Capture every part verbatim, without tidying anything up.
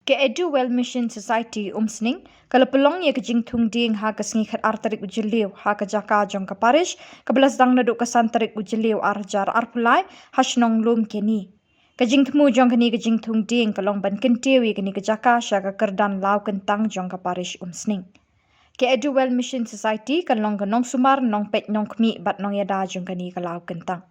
Ka Eduwell Mission Society Umsning ka la pynlong ïa ka jingthung dieng ha ka sngi khat ar tarik u Jylliew ha ka jaka jong ka parish, kaba la sdang naduh ka san tarik u Jylliew ar hajar arphew lai ha shnong Lumkeni. Ka jingthmu jong kane ka jingthung dieng ka long ban kyntiew ïa kane ka jaka sha ka kyrdan law kyntang jong ka parish Umsning. Ka Eduwell Mission Society kan long ka nongsumar, nongpeit, nongkhmih bad nongïada jong kane ka law kyntang.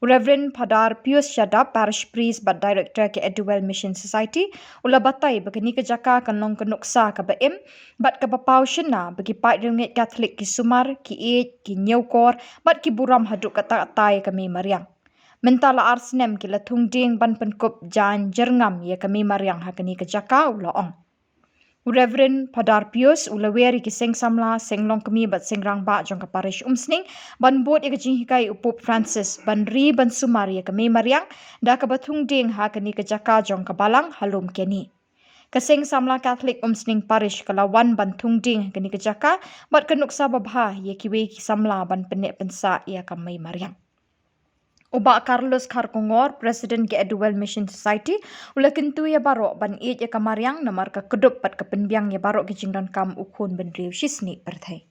U Reverend Phadar Pius Shadap, Parish Priest bad Director ka Eduwell Mission Society, u la batai ba kane ka jaka kan long ka nuksa kaba im bad kaba paw shynna ba ki paid riewngeit Katholik ki sumar, ki ïeit, ki ñiewkor bad ki burom haduh katta katta ïa ka Mei Mariang. Mynta la ar snem ki la thung dieng ban pynkup jaiñ jyrngam ïa ka Mei Mariang ha kane ka jaka, u la ong. U Reverend Phadar Pius u la wer ïa ki seng samla, seng longkmie bad seng rangbah jong ka parish Umsning ban bud ïa ka jinghikai u Pope Francis ban ri ban sumar ïa ka Mei Mariang da kaba thung dieng ha kane ka jaka jong ka balang ha Lumkeni. Ka seng samla Katholik Umsning Parish ka la wan ban thung dieng ha kane ka jaka bad ka nuksa babha ïa kiwei ki samla ban pynneh pynsah ïa ka Mei Mariang. U Bah Carlos Kharkongor, President ka Eduwell Mission Society, u la kyntu ïa baroh ban ïeit ïa ka mariang namar ka kdup bad ka pynbiang ïa baroh ki jingdonkam u khun bynriew shisngi pyrthei.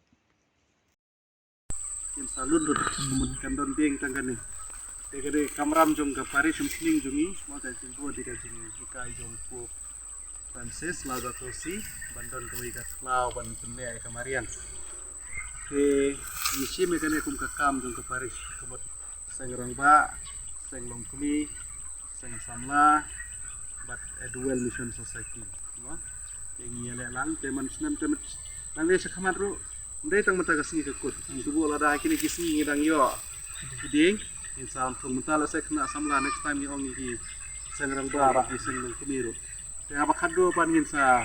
Ngin sa lun lut, mut kan don dieng tang kane. Te ka dei kamram jong ka parish Umsning jong ngi, mo, ka jingbud ïa ka jinghikai jong u Pope Francis Laudato Si, ban don kawei ka khlaw ban pynneh ïa ka mariang. Te ngi shim ïa kane kum ka kam jong ka parish, ka mut seng rangbah, seng longkmie, seng samla bad Eduwell Mission Society, mo. Te ngi ïaleh lang, te man snem te man nangne shakhmat ruh ym dei tang mynta ka sngi ka kut. Shu buh lada kine ki sngi ngi dang ïoh ki dieng, ngin sa thung. Mynta la shu khynnah samla, next time ngi ong ïa ki seng rangbah bad ki seng longkmie ruh. Te haba khatduh pat ngin sa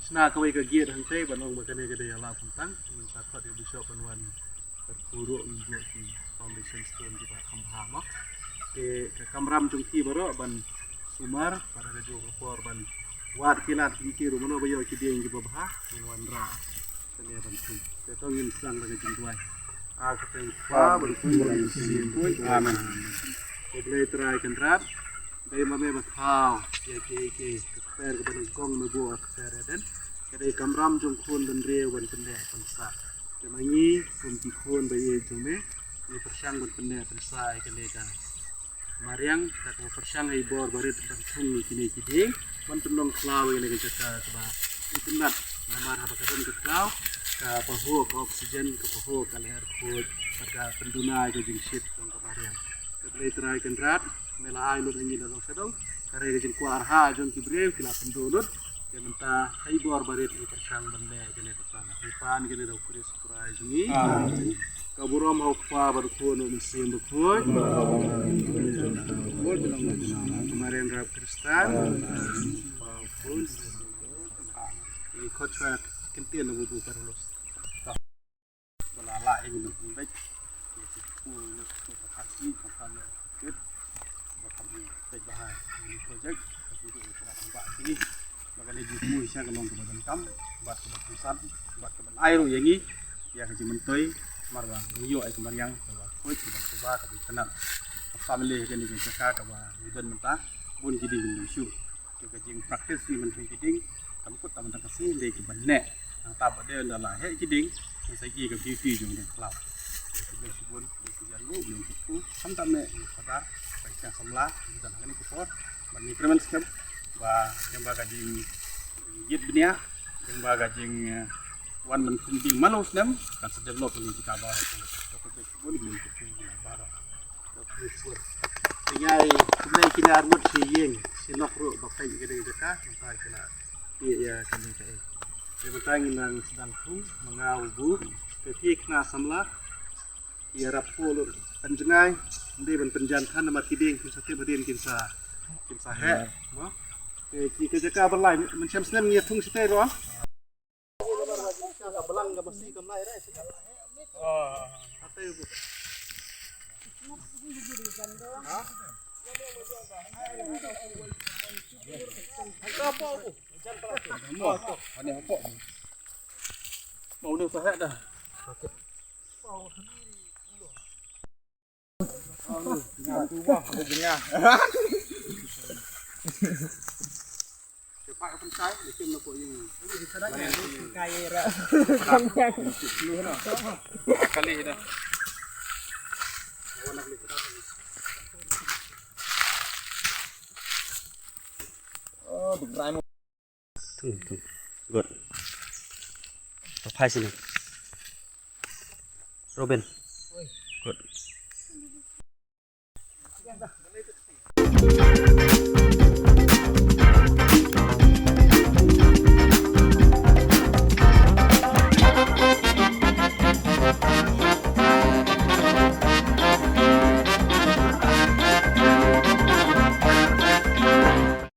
shna kawei ka gate hangtei ban ong ba kane ka dei ka law kyntang, ngin sa khot ïa u Bishop ban wan kyrkhu ruh, ngin buh ki foundation stone kiba kham bha, mo. Te ka kamram jong ki baroh ban sumar, bad ha kajuh ka por ban wad ki lad ki, ki ruh, mano ba ïoh ki dieng kiba bha, ngin wanrah. Kane ban thung. Te to ngin sdang da ka jingduwai. Ha ka kyrteng u Kpa bad u Khun bad u Mynsiem Bakhuid. Amen. Ko Blei Trai Kynrad, dei ma me ba thaw ïa kiei kiei, ka kper kaba nyngkong me buh ha ka kper Eden. Ka dei kamram jong u khun bynriew ban pynneh pynsah. Te ma ngi kum ki khun ba ïeit jong me, ngi pyrshang ban pynneh pynsah ïa kane ka mariang, da kaba pyrshang ïa i bor barit ban thung ïa kine ki dieng ban pynlong khlaw ïa kane ka jaka kaba itynnad, namar haba ka don ka khlaw ka pahuh ka oxygen, ka pahuh ka lyer khuid, bad ka pynduna ïa ka jingshit jong ka mariang. Ko Blei Trai Kynrad, me la ai lut ha ngi na dong sha dong, ka dei ka jingkwah arha jong ki briew, ki la pynduh lut. Te mynta ha i bor barit ngi pyrshang ban leh ïa kane ka kam. Ngi pan ïa kane da u Khrist Trai jong ngi. Amen. Ka burom ha u Kpa bad u Khun bad u Mynsiem Bakhuid. Ka mariang rap Khristan. Ngi khot sha kyntien na u Pope Carlos. Ba la lah ïa ngi ban pynbeit ïa ki, ïa ki, ïa ki, ïa ki project, ïa ki, ïa ki, ïa ki, ba ka leit jingmut sha ka long kaba donkam bad kaba khuslai bad kaba lai ruh ïa ngi ïa ka jingmyntoi, namar ba ngi ïoh ïa ka mariang kaba khuid, kaba khuid, kaba itynnad. Ka family kane ka jaka kaba ngi don mynta, bun ki dieng ki shu. Te ka jingpractice ngi ban heh ki dieng, kam kut tang ban tang ka sngi, dei ki ban neh. Nangta ba dei ynda la heh ki dieng, ngi sa ïohi ka beauty jong ka khlaw. Te khublei shibun, khublei shibun, khublei shibun. Khamtam eh, ïa u Phadar, ba ïa ka samla, ïa ka dang kane ka por, ban ngi kyrmen skhem ba, ïa ba ka jingïeit bniah, ïa ba ka jing, eh, wan ban kum dieng man u snem, kan sa develop ïa ka ba. Khublei shibun, khublei shibun, khublei shibun. Te ngi ai khublei kine arngut shi ïing shi nok ruh ba peit ïa kane ka jaka, mynta ki la peit ïa kane ka ei. Te mynta ngi nang sdang thung, ma nga u Bu, te phi khynnah samla, ïarap po lut, kan jngai, ym dei ban pynjan than namar ki dieng kin sa tip hadien kin sa, kin sa heh, mo. Te ki ka jaka ba lai, mynshem snem ngi ïa thung shatei ruh. Tung, tung. Good. To phai sini. Robin. Good.